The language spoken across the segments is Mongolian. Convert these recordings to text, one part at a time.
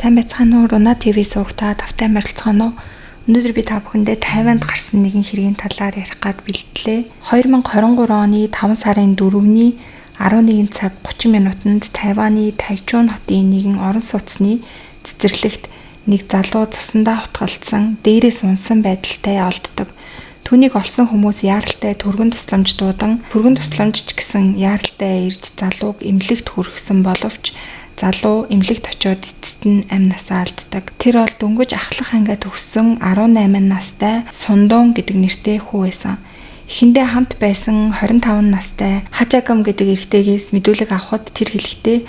Сайн байцгаана уу? Руна ТV сувагтаа тавтай морилцгооно уу? Өнөөдөр би та бүхэндээ Тайванд гарсан нэгэн хэргийн талаар ярих гад бэлтлээ. 2023 оны 5 сарын 4-ний 11 цаг 30 минутанд Тайваны Тайчун хотын нэгэн орон сууцны цэцэрлэгт нэг залуу цусандаа хутгалдсан, дээрээс унсан байдалтай олддог. Түүнийг олсон хүмүүс яаралтай түргэн тусламж дуудан, түргэн тусламж ч гэсэн яаралтай ирж залууг эмнэлэгт хүргэсэн боловч залуу эмнэлэгт очиод эцэст нь амь насаа алддаг. Тэр бол дөнгөж ахлах ангиа төгссөн 18 настай Сундун гэдэг нэртэй хүү байсан. Эхэндээ хамт байсан 25 настай Хажагам гэдэг эрэгтэйгээс мэдүүлэг авахад тэр хэлэхдээ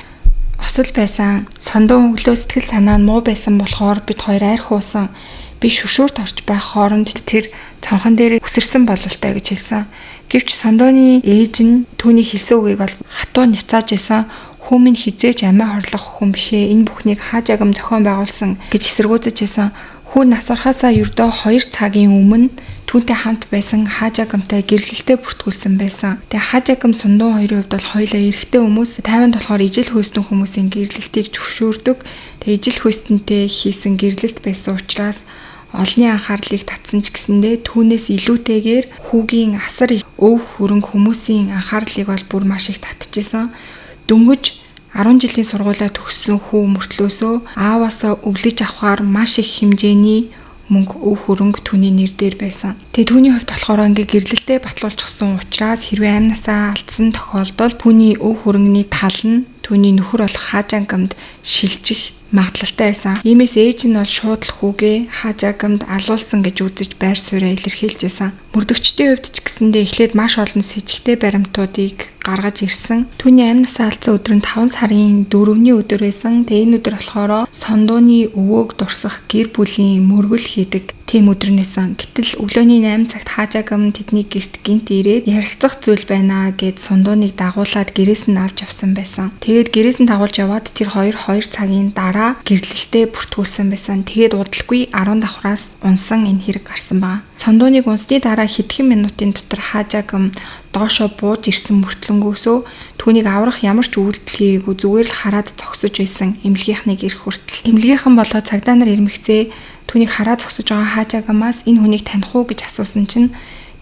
осол байсан. Сундун өглөө сэтгэл санаа нь муу байсан болохоор бид хоёр арх уусан. Би шүршүүрт орж байх хооронд тэр цонхон дээр үсэрсэн бололтой гэж хэлсэн. Гэвч Сундууны ээж нь түүний хэлсэн үгийг бол хатуу няцааж байсан. Хүү минь хэзээ ч амиа хорлох хүн биш ээ. Энэ бүхнийг Хажагам зохион байгуулсан гэж эсэргүүцэж байсан. Хүү нас барахаасаа ердөө 2 цагийн өмнө түүнтэй хамт байсан Хажагамтай гэрлэлтэд бүртгүүлсэн байсан. Тэгээ Хажагам Сундун хоёрын хувьд бол хоёулаа эрэгтэй хүмүүс. Тайванд болохоор ижил хүйстэн хүмүүсийн гэрлэлтийг зөвшөөрдөг. Тэгээ ижил хүйстэнтэй хийсэн гэрлэлт байсан учраас олонний анхаарлыг татсан ч гэсэндээ түүнээс илүүтэйгээр хүүгийн асар өв хөрөнгө хүмүүсийн анхаарлыг бол бүр маш их татчихсан. Дөнгөж 10 жилийн сургуулиа төгссөн хүү мөртлөөсөө ааваасаа өвлөж авахар маш их хэмжээний мөнгө өв хөрөнгө түүний нэр дээр байсан. Тэгээ түүний хувьд болохоор ингээ гэрлэлтэд батлуулчихсан учраас хэрвээ амь насаа алдсан тохиолдолд түүний өв хөрөнгөний тал нь түүний нөхөр болох Хажангамд шилжих магадлалтай байсан. Иймээс ээж нь бол шууд л хүүгээ Хажагамд алуулсан гэж үзэж байр сууриа илэрхийлж байсан. Мөрдөгчдийн хувьд ч гэсэндээ эхлээд маш олон сэжигтэй баримтуудыг гаргаж ирсэн. Түүний амь насаа алдсан өдөр нь 5 сарын 4-ний өдөр байсан. Тэгээ энэ өдөр болохоор Сундууны өвөөг дурсах гэр бүлийн мөргөл хийдэг тийм өдөр нь байсан. Гэтэл өглөөний 8 цагт Хажагам тэдний гэрт гинт ирээд ярилцах зүйл байна гэд Сундууныг дагуулад гэрээс нь авч явсан байсан. Тэгээд гэрээс нь дагуулж яваад тэр 2 цагийн дараа гэрлэлтэд бүртгүүлсэн байсан. Тэгээд удалгүй 10 давхраас унсан энэ хэрэг гарсан байна. Сундууныг унсны дараа хэдхэн минутын дотор Хажагам доошоо бууж ирсэн мөртлөнгөөсөө түүнийг аврах ямар ч үйлдэл хийгээгүй зүгээр л хараад зогсож байсан эмнэлгийнхнийг ирэх хүртэл. Эмнэлгийнхэн болоо цагдаа нар ирмэгцээ түүнийг хараад зогсож байгаа Хажагамаас энэ хүнийг таних уу гэж асуусан чинь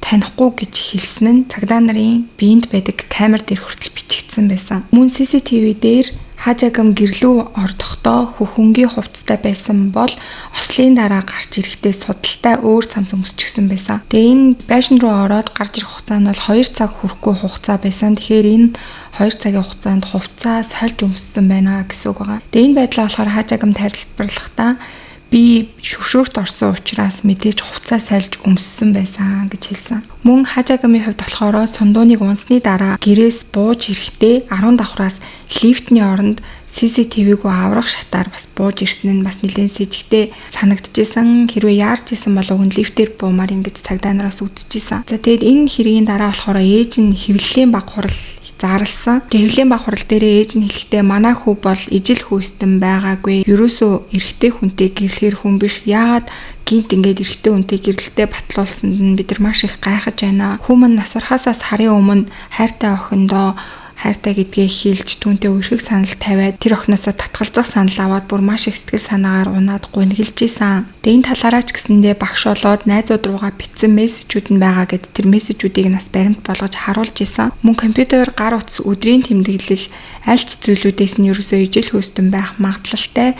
танихгүй гэж хэлсэн нь цагдаа нарын биеинд байдаг камер дээр хүртэл бичигдсэн байсан. Мөн CCTV дээр Хажагам гэрлүү ордохдоо хөхөнгийн хувцастай байсан бол ослын дараа гарч ирэхдээ судалтай өөр цамц өмсчихсэн байсан. Тэгээ энэ байшин руу ороод гарч ирэх хугацаа нь бол 2 цаг хүрэхгүй хугацаа байсан. Тэгэхээр энэ 2 цагийн хугацаанд хувцаа сольж өмссөн байна гэсэн үг байгаа. Тэгээ энэ байдлаа болохоор Хажагам тайлбарлахдаа би шүршүүрт орсон учраас мэдээж хувцаа сольж өмссөн байсан гэж хэлсэн. Мөн Хажагамын хувьд болохоор Сундууныг унсны дараа гэрээс бууж ирэхдээ 10 давхраас лифтний оронд CCTV-г аврах шатаар бас бууж ирсэн нь бас нэлээд сэжигтэй санагдчихсан. Хэрвээ яарч исэн бол уг нь лифтээр буумаар юм гэж цагдаа нараас үзчихсэн. За тэгээд энэ хэргийн дараа болохоор ээж нь хэвлэлийн баг хурал зарласан. Тэгээ хэвлэлийн баг хурал дээрээ ээж нь хэлэхдээ манай хүү бол ижил хүйстэн байгаагүй. Ерөөсөө эрэгтэй хүнтэй гэрлэхэр хүн биш. Яагаад гинт ингээд эрэгтэй хүнтэй гэрлэлтэд батлуулсанд нь бид нар маш их гайхаж байна. Хүү мань нас барахаасаа сарын өмнө хайртай охиндоо хайртай гэдгээ хэлж түүнтэй үерхэх санал тавиад тэр охиноосоо татгалзах санал аваад бүр маш их сэтгэл санаагаар унаад гунигэлж исэн. Тэгээ энэ талаараа ч гэсэндээ багш болоод найзууд руугаа бичсэн мессежүүд нь байгаа гэд тэр мессежүүдийг нас баримт болгож харуулж исэн. Мөн компьютер, гар утас, өдрийн тэмдэглэл аль ч зүйлүүдээс нь ерөөсөө ижил хүйстэн байх магадлалтай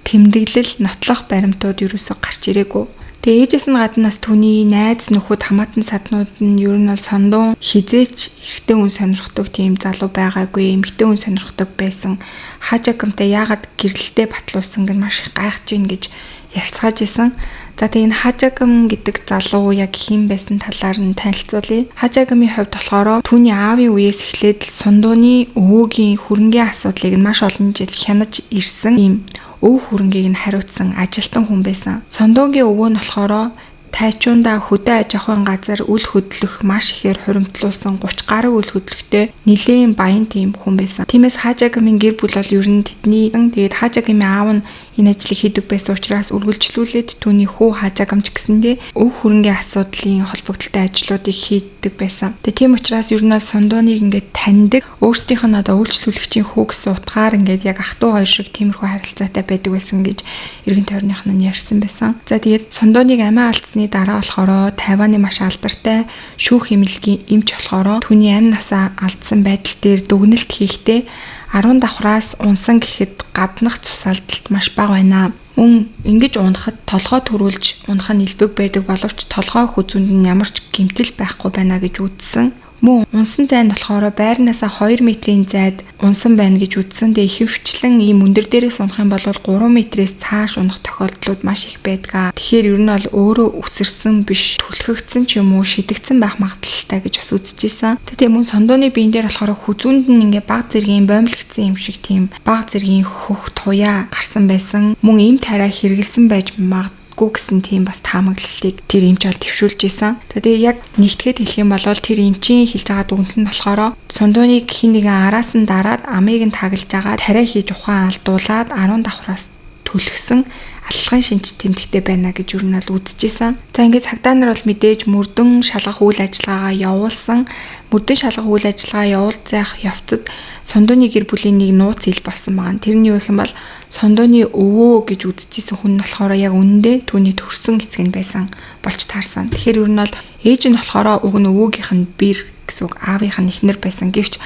тэмдэглэл, нотлох баримтууд ерөөсөө гарч ирээгүй. Тэгээ ээжээс нь гадна бас түүний найз нөхөд хамаатан саднууд нь ер нь бол Сундун хизээч эрэгтэй хүн сонирхдаг тийм залуу байгаагүй, эмэгтэй хүн сонирхдаг байсан. Хажагамтай яагаад гэрлэлтэд батлуулсан гэж маш их гайхаж ийн гэж ярьцгааж исэн. За тэгээ энэ Хажагам гэдэг залуу яг хэн байсан талаар нь танилцуулъя. Хажагамын хувьд болохоор түүний аавын үеэс эхлээд л Сундууны өвөөгийн хөрөнгийн асуудлыг нь маш олон жил хянаж ирсэн ийм өв хөрөнгийг нь хариуцсан ажилтан хүн байсан. Сундуугийн өвөө нь болохоор Тайчуунда хөдөө аж ахуйн газар үл хөдлөх маш ихээр хуримтлуулсан 30 гаруй үл хөдлөхтэй нэлээн баян тийм хүн байсан. Тиймээс Хаажагамын гэр бүл бол ер нь тэдний, тэгээд Хаажагамын аав нь энэ ажлыг хийдэг байсан учраас үргэлжлүүлээд түүний хүү Хаажагам ч гэсэндээ өв хөрөнгийн асуудлын холбогдлолтой ажлуудыг хийдэг байсан. Тэгээд тийм учраас ер нь Сундууныг ингээд таньдаг, өөрсдийнх нь одоо үйлчлүүлэгчийн хүү гэсэн утгаар ингээд яг ах トゥ хоёр шиг тиймэрхүү харилцаатай байдаг байсан гэж эргэн тойрных нь ярьсан байсан. За тэгээд Сундууныг амиа алдсны дараа болохоор Тайваны маш алдартай шүүх эмнэлгийн эмч болохоор түүний амь насаа алдсан байдал дээр дүгнэлт хийхдээ 10 давхраас унсан гэхэд гаднах цус алдалт маш бага байна. Мөн ингэж унахад толгой төрүүлж унах нь элбэг байдаг боловч толгой хүзүүнд нь ямар ч гэмтэл байхгүй байна гэж үзсэн. Мөн унсан зай нь болохоор байрнаасаа 2 метрийн зайд унсан байна гэж үзсэн. Тэгээ ихэвчлэн ийм өндөр дээрээс унах юм бол 3 метрээс цааш унах тохиолдлууд маш их байдаг. Тэгэхээр ер нь бол өөрөө үсэрсэн биш, түлхэгдсэн ч юм уу шидэгдсэн байх магадлалтай гэж бас үзчихсэн. Тэгээ мөн Сундууны биен дээр болохоор хүзүүнд нь ингээ баг зэргийн боомлогдсон юм шиг тийм баг зэргийн хөх туяа гарсан байсан. Мөн ийм тариа хэрэгэлсэн байж магадгүй гэсэн тийм бас таамаглалтыг тэр эмч бол төвшүүлж исэн. Тэгээ яг нэгтгэхэд хэлэх юм бол тэр эмчийн хэлж байгаа дүгнэлт нь болохоор Сундууныг хин нэгэн араас нь дараад амийг нь таглаж байгаа тариа хийж ухаан алдуулаад 10 давхраас түлхсэн аллагын шинж тэмдэгтэй байна гэж юу нь бол үзчихсэн. За ингээд цагдаа нар бол мэдээж мөрдөн шалгах үйл ажиллагаагаа явуулсан. Мөрдөн шалгах үйл ажиллагаа явуулзах явцад Сундууны гэр бүлийн нэг нууц ил болсон байгаа. Тэр нь юу гэх юм бол Сундууны өвөө гэж үзчихсэн хүн нь болохоор яг үнэндээ түүний төрсөн эцэг нь байсан болж таарсан. Тэгэхээр ер нь бол ээж нь болохоор уг нь өвөөгийнх нь бэр гэсэн үг, аавынх нь эхнэр байсан. Гэвч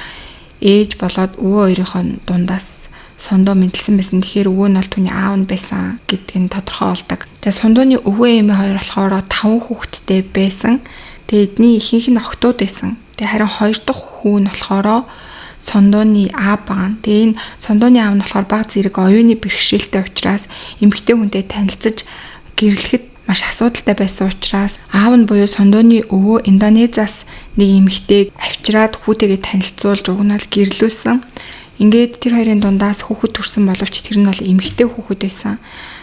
ээж болоод өвөө хоёрын дундаас Сундуу мэдлсэн байсан. Тэгэхээр өвөө нь бол түүний аав нь байсан гэдг нь тодорхой болдог. За Сундууны өвөө эмээ хоёр болохоор 5 хүүхэдтэй байсан. Тэгээ эдний ихэнх нь охтууд байсан. Тэгээ харин хоёр дахь хүү нь болохоор Сундууны аав байгаа. Тэгээ энэ Сундууны аав нь болохоор баг зэрэг оюуны бэрхшээлтэй учраас эмэгтэй хүнтэй танилцаж гэрлэхэд маш асуудалтай байсан учраас аав нь буюу Сундууны өвөө Индонезиас нэг эмэгтэйг авчираад хүүтэйгээ танилцуулж уг нь бол гэрлүүлсэн. Ингээд тэр хоёрын дундаас хүүхэд төрсэн боловч тэр нь бол эмэгтэй хүүхэд байсан.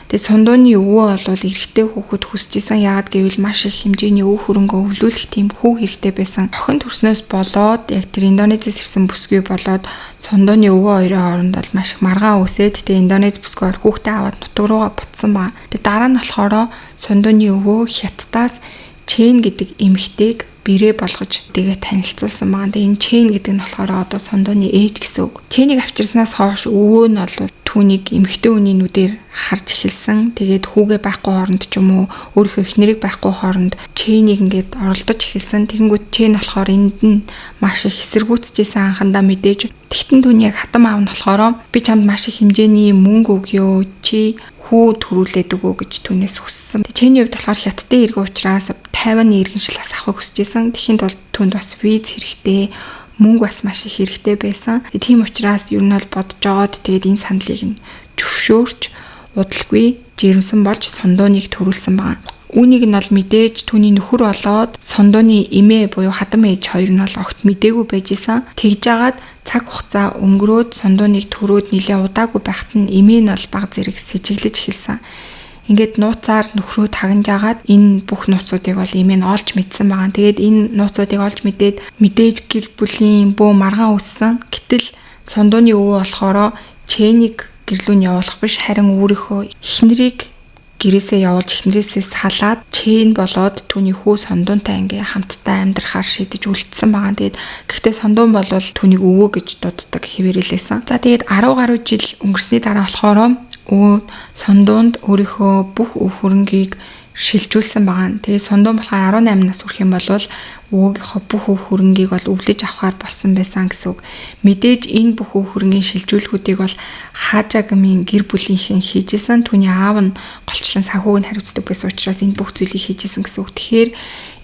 Тэгээ Сундууны өвөө бол эрэгтэй хүүхэд хүсэж исэн. Яагаад гэвэл маш их хэмжээний өв хөрөнгө өвлүүлэх тийм хүү хэрэгтэй байсан. Охин төрснөөс болоод яг тэр Индонезиас ирсэн бүсгүй болоод Сундууны өвөө хоёрын хооронд бол маш их маргаан үүсээд тэгээ Индонез бүсгүй бол хүүхдээ аваад нутаг руугаа буцсан байгаа. Тэгээ дараа нь болохоор Сундууны өвөө Хятадаас Чэн гэдэг эмэгтэйг бэрээ болгож тэгээ танилцуулсан байгаа. Тэгээ энэ Чэн гэдэг нь болохоор одоо Сундууны ээж гэсэн үг. Чэнийг авчирснаас хойш өвөө нь бол түүнийг эмэгтэй хүний нүдээр харж эхэлсэн. Тэгээд хүүгээ байхгүй хооронд ч юм уу өөрийнхөө эхнэрийг байхгүй хооронд Чэнийг ингээд оролдож эхэлсэн. Тэгэнгүүт Чэн болохоор энд нь маш их эсэргүүцэжсэн анхандаа мэдээж. Тэгтэн түүний яг хатам аав нь болохоор би чамд маш их хэмжээний мөнгө өгье, чи хүү төрүүлээд өгөө гэж түүнээс хүссэн. Чэний хувьд болохоор Хятадын иргэн учраас Тайваны иргэншил бас авахыг хүсэж исэн. Тэхийн тулд түүнд бас виз хэрэгтэй, мөнгө бас маш их хэрэгтэй байсан. Тийм учраас ер нь бол бодож жоод тэгээд энэ саналыг нь зөвшөөрч удалгүй жирэмсэн болж Сундууныг төрүүлсэн байгаа. Үүнийг нь бол мэдээж түүний нөхөр болоод Сундууны эмээ буюу хадам ээж хоёр нь бол огт мдээгүй байж исэн. Тэгж жагаад цаг хугацаа өнгөрөөд Сундууныг төрөөд нэлээ удаагүй байхад нь эмээ нь бол баг зэрэг сэжиглэж эхэлсэн. Ингээд нууцаар нөхрөө тагнаж агаад энэ бүх нууцуудыг бол эмээ нь олж мэдсэн байгаа. Тэгээд энэ нууцуудыг олж мэдээд мэдээж гэр бүлийн бөө маргаан үүссэн. Гэтэл Сундууны өвөө болохоор Чэнийг гэрлүү нь явуулах биш, харин өөрийнхөө эхнэрийг гэрээсээ явуулж эхнэрээсээ салаад Чэн болоод түүний хүү Сундуунтай ингээ хамтдаа амьдрахаар шийдэж үлдсэн байгаа. Тэгээд гэхдээ Сундуун бол түүнийг өвөө гэж дууддаг хэвээрэлээсэн. За тэгээд 10 гаруй жил өнгөрсний дараа болохоор өвөө Сундуунд өөрийнхөө бүх өв хөрөнгийг шилжүүлсэн байгаа. Тэгээд Сундуун болохоор 18 нас хүрэх юм бол өвөөгийнхөө бүх өв хөрөнгийг бол өвлөж авахар болсон байсан гэсэн үг. Мэдээж энэ бүх өв хөрөнгийн шилжүүлгүүдийг бол Хаажагамын гэр бүлийнхэн хийжсэн. Түүний аав нь голчлон санхүүг нь хариуцдаг байсан учраас энэ бүх зүйлийг хийжсэн гэсэн үг. Тэгэхээр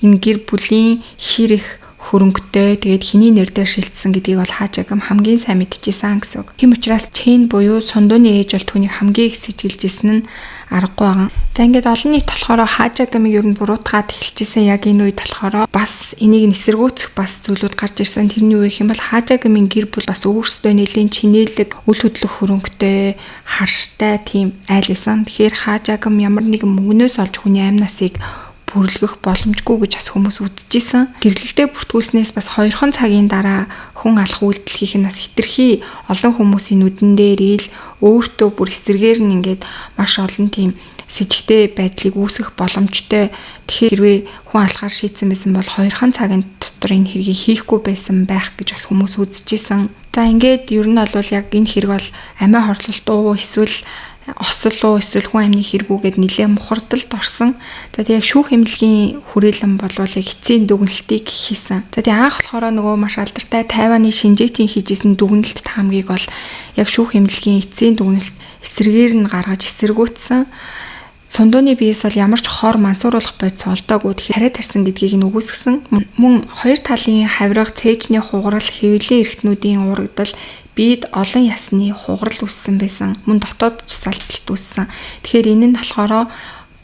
энэ гэр бүлийн хэр их хөрөнгөтэй тэгээд хиний нэр дээр шилжсэн гэдгийг бол Хаажагам хамгийн сайн мэдчихсэн гэсэн үг. Тийм учраас Чэн буюу Сундууны ээж бол түүнийг хамгийн их сэжиглэжсэн нь аргагүй байгаа. За ингээд олон нийт болохоор Хаажагамыг ер нь буруутгаад эхэлчихсэн. Яг энэ үед болохоор бас энийг нь эсэргүүцэх бас зүйлүүд гарч ирсэн. Тэрний үе юм бол Хаажагамын гэр бүл бас өөрсдөө нэлийн чинээлэг, үл хөдлөх хөрөнгөтэй, харштай тийм айл байсан. Тэгэхээр Хаажагам ямар нэгэн мөнгнөөс олж хүний амь насыг бүрлгэх боломжгүй гэж бас хүмүүс үзчихсэн. Гэрлэлдээ бүртгүүлснээс бас 2хан цагийн дараа хүн алах үйлдэл хийх нь бас хэтэрхий олон хүмүүсийн нүдэн дээр ил өөртөө бүр эсрэгээр нь ингээд маш олон тийм сэжигтэй байдлыг үүсгэх боломжтой. Тэгэхээр хэрвээ хүн алахаар шийдсэн байсан бол 2хан цагийн дотор энэ хэргийг хийхгүй байсан байх гэж бас хүмүүс үзчихсэн. За ингээд ер нь бол яг энэ хэрэг бол амиа хорлолт уу эсвэл осол уу эсвэл хүн амны хэрэгүүгээд нэлээ мухардалд орсон. За тэг яг шүүх эмнэлгийн хүрээлэн болвол яг эцсийн дүгнэлтийг хийсэн. За тэг анх болохоор нөгөө маш алдартай Тайваны шинжээчийн хийжсэн дүгнэлт таамгийг бол яг шүүх эмнэлгийн эцсийн дүгнэлт эсрэгээр нь гаргаж эсэргүүцсэн. Сундууны биес бол ямар ч хор мансууруулах бодис олдоогүй, тэгэхээр тариа тарьсан гэдгийг нь үгүйсгэсэн. Мөн хоёр талын хавирга, цээжний хугарал, хэвлэлийн эрхтнүүдийн уурагдал, биед олон ясны хугарал үүссэн байсан. Мөн дотоод тусаалталт үүссэн. Тэгэхээр энэ нь болохоор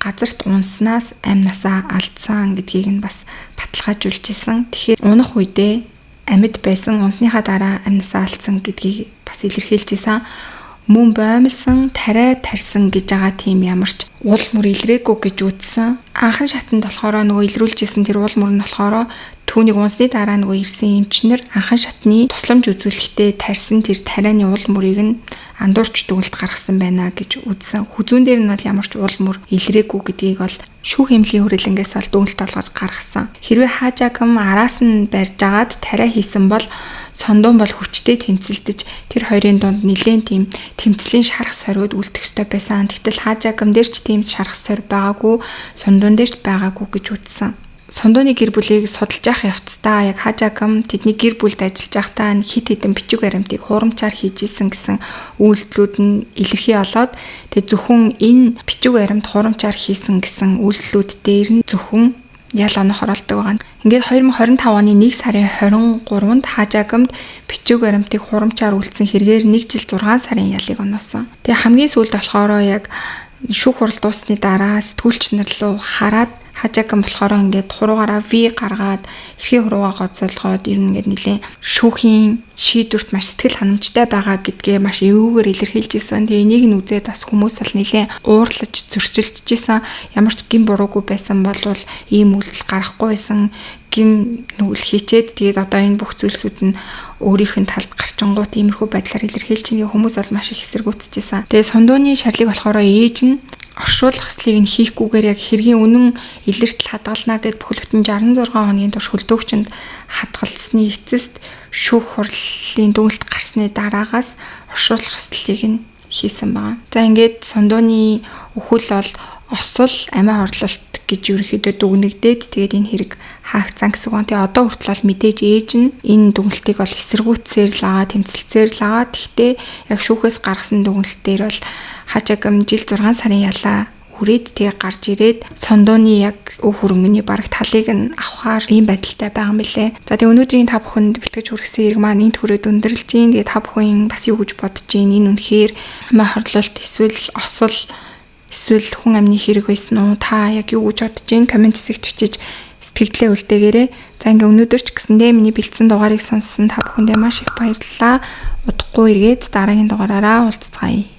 газарт унснаас амь насаа алдсан гэдгийг нь бас баталгаажуулж исэн. Тэгэхээр унах үедээ амьд байсан, унсныхаа дараа амь насаа алдсан гэдгийг бас илэрхийлж исэн. Мөн боомлсон, тариа тарьсан гэж байгаа тийм ямар ч уул мөр илрээгүй гэж үзсэн. Анхан шатанд болохоор нөгөө илрүүлж исэн тэр уул мөр нь болохоор түүнийг унсны дараа нөгөө ирсэн эмчнэр анхан шатны тусламж үзүүлэхдээ тарьсан тэр тарианы уул мөрийг нь андуурч дүгнэлт гаргасан байна гэж үзсэн. Хүзүүн дээр нь бол ямар ч уул мөр илрээгүй гэдгийг бол шүүх эмнэлгийн хүрээлэнгээс бол дүгнэлт олгож гаргасан. Хэрвээ Хаажагам араас нь барьж агаад тариа хийсэн бол Сондуун бол хүчтэй тэмцэлдэж тэр хоёрын дунд нэлээн тийм тэмцлийн шарах сорвид үлдэх ёстой байсан. Гэтэл Хаажагам дээр ч тийм шарах сорь байгаагүй, Сундуун дээр ч байгаагүй гэж үзсэн. Сундууны гэр бүлийг судалж явах явцдаа яг Хаажагам тэдний гэр бүлд ажиллаж байхдаа хит хитэн бичиг баримтыг хурамчаар хийж исэн гэсэн үйлдэлүүд нь илэрхий олоод тэг зөвхөн энэ бичиг баримт хурамчаар хийсэн гэсэн үйлдэлүүд дээр нь зөвхөн ял онох оролдог байгаа. Ингээд 2025 оны 1 сарын 23-нд Хаажагамд бичиг баримтыг хурамчаар үлдсэн хэрэгээр 1 жил 6 сарын ялыг оноосон. Тэгээ хамгийн сүүлд болохоор яг шүүх хурал дууссаны дараа сэтгүүлч нар руу хараад Хаажагам болохоор ингээд хуруугаараа V гаргаад эрхийн хуруугаа гоцоолгоод ер нь ингээд нэлээд шүүхийн шийдвэрт маш сэтгэл ханамжтай байгаа гэдгээ маш эвүүгээр илэрхийлж исэн. Тэгээ энийг нь үзээд бас хүмүүс бол нэлээд уурлаж зөрчилдөж исэн. Ямар ч гин буруугүй байсан бол ийм үйлдэл гарахгүй байсан. Гим нүгэл хийчээд тэгээд одоо энэ бүх зүйлсүүд нь өөрийнх нь талд гарчингуут иймэрхүү байдлаар илэрхийлж байгаа хүмүүс бол маш их эсэргүүцэж исэн. Тэгээ Сундууны шарлыг болохоор ээж нь оршуулах ёслыг нь хийхгүйгээр яг хэргийн үнэн илэртэл хадгална гэд бүхэл бүтэн 66 хоногийн турш хөлдөөгчөнд хадгалсны эцэст шүүх хурлын дүгнэлт гарсны дараагаас оршуулах ёслолыг нь хийсэн байгаа. За ингээд Сундууны өхөл бол осол амиа хорлолт гэж ерөнхийдөө дүгнэгдээд тэгээд энэ хэрэг хаагдсан гэсэн үг. Тэгээ одоо хүртэл бол мэдээж ээж нь энэ дүгнэлтийг бол эсэргүүцсээр л байгаа, тэмцэлцээр л байгаа. Гэхдээ яг шүүхээс гаргасан дүгнэлт дээр бол Хаажагам жил 6 сарын ялаа хүрээд тэгээ гарч ирээд Сундууны яг өв хөрөнгөний бараг талыг нь авахаар ийм байдалтай байгаа юм билэ. За тэгээ өнөөдрийн та бүхэнд бэлтгэж хүргэсэн хэрэг маань энд хүрээд өндөрлөж байна. Тэгээ та бүхэн бас юу гэж бодож байна? Энэ үнэхээр амиа хорлолт эсвэл осол эсвэл хүн амны хэрэг байсан уу? Та яг юу гэж бодож байна? Коммент хэсэгт бичиж сэтгэгдлээ үлдээгээрэй. За ингээ өнөөдөр ч гэсэндээ миний бэлдсэн дугаарыг сонссон та бүхэндээ маш их баярлалаа. Удахгүй эргээд дараагийн дугаараараа уулзцгаая.